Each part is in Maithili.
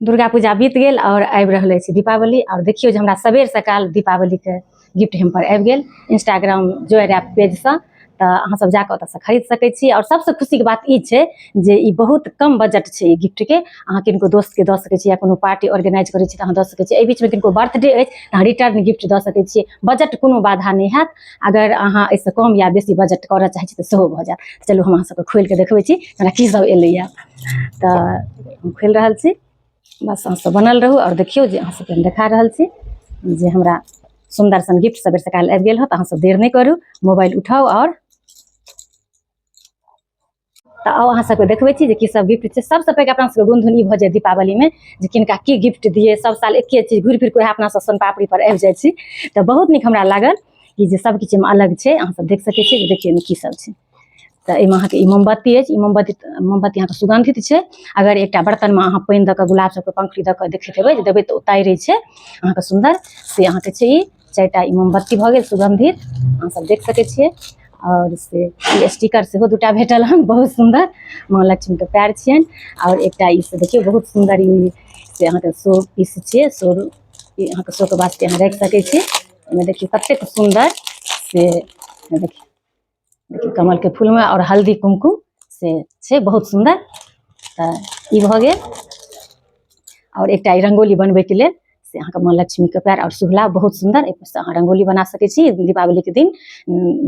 दुर्गा पूजा बीत गेल आओर आबि रहल अछि दीपावली। आओर देखियौ जे हमरा सबेर सकाल दीपावलीके गिफ्ट हेम्पर आबि गेल इंस्टाग्राम जॉय रैप पेजसँ। तऽ अहाँ सब जाकऽ ओतऽसँ खरीद सकै छी। आओर सबसँ खुशीके बात ई छै जे ई बहुत कम बजट छै ई गिफ्टके। अहाँ किनको दोस्तके दऽ सकै छी या कोनो पार्टी ऑर्गेनाइज करै छी तऽ अहाँ दऽ सकै छी। एहि बीचमे किनको बर्थडे अछि तऽ अहाँ रिटर्न गिफ्ट दऽ सकै छियै। बजट कोनो बाधा नहि हैत। अगर अहाँ एहिसँ कम या बेसी बजट करऽ चाहै छी तऽ सेहो भऽ जायत। चलू हम अहाँ सबके खोलि कऽ देखबै छी हमरा की सब एलैया। तऽ हम खोलि रहल छी, बस अहाँ सब बनल रहू आओर देखियौ जे अहाँ सबके हम देखा रहल छी जे हमरा सुन्दर सन गिफ्ट सबेर सकाल आबि गेल हँ। तऽ अहाँ सब देर नहि करू, मोबाइल उठाउ आओर तऽ आउ अहाँ सबके देखबै छी जे की सब गिफ्ट छै। सबसँ पैघ अपना सबके गुनधुन ई भऽ जाय दीपावलीमे जे किनका की गिफ्ट दियै। सब साल एके चीज घुरि फिर कऽ वएह अपना सब सोनपापड़ी पर आबि जाइ छी। तऽ बहुत नीक हमरा लागल कि जे सब किछु एहिमे अलग छै। अहाँ सब देख सकै छियै जे देखियौ एहिमे की सब छै। तऽ एहिमे अहाँके ई मोमबत्ती अछि। ई मोमबत्ती मोमबत्ती अहाँके सुगन्धित छै। अगर एकटा बर्तनमे अहाँ पानि दऽ कऽ गुलाब सबके पंखुड़ी दऽ कऽ देखैत हेबै जे देबै तऽ ओ तैरै छै अहाँके सुन्दर। से अहाँके छै ई चारिटा ई मोमबत्ती भऽ गेल सुगन्धित, अहाँ सब देख सकै छियै। आओर से ई स्टिकर सेहो दूटा भेटल हन, बहुत सुन्दर माँ लक्ष्मीके पैर छियनि। आओर एकटा ई से देखियौ बहुत सुन्दर ई से अहाँके शो पीस छियै। शो ई अहाँके शोके वास्ते अहाँ राखि सकै छी। एहिमे देखियौ कतेक सुन्दर से देखियौ, देखियौ कमलके फूलमे आओर हल्दी कुमकुम से छै, बहुत सुन्दर। तऽ ई भऽ गेल। आओर एकटा ई रंगोली बनबैके लेल से अहाँके माँ लक्ष्मीके पैर आओर शुभ लाभ, बहुत सुन्दर। एहिसँ अहाँ रंगोली बना सकै छी दीपावलीके दिन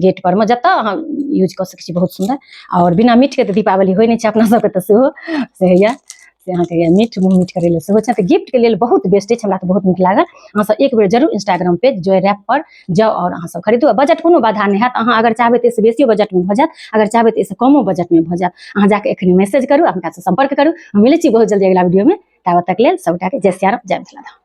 गेट परमे, जतऽ अहाँ यूज कऽ सकै छी, बहुत सुन्दर। आओर बिना मीठके तऽ दीपावली होइ नहि छै अपना सबके, तऽ सेहो से होइए से अहाँके होइए मीठ, मुँह मीठ करै लेल सेहो छै। तऽ गिफ्टके लेल बहुत बेस्ट अछि, हमरा तऽ बहुत नीक लागल। अहाँ सब एक बेर जरूर इंस्टाग्राम पेज जॉय रैप पर जाउ आओर अहाँ सब खरीदू। बजट कोनो बाधा नहि हैत। अहाँ अगर चाहबै तऽ एहिसँ बेसियो बजटमे भऽ जायत, अगर चाहबै तऽ एहिसँ कमो बजटमे भऽ जायत। अहाँ जाके एखनी मैसेज करू आ हुनकासँ सम्पर्क करू। हम मिलै छी बहुत जल्दी अगिला वीडियोमे। ताबत तक लेल सबटाके जय सियाराम, जय मिथिला धाम।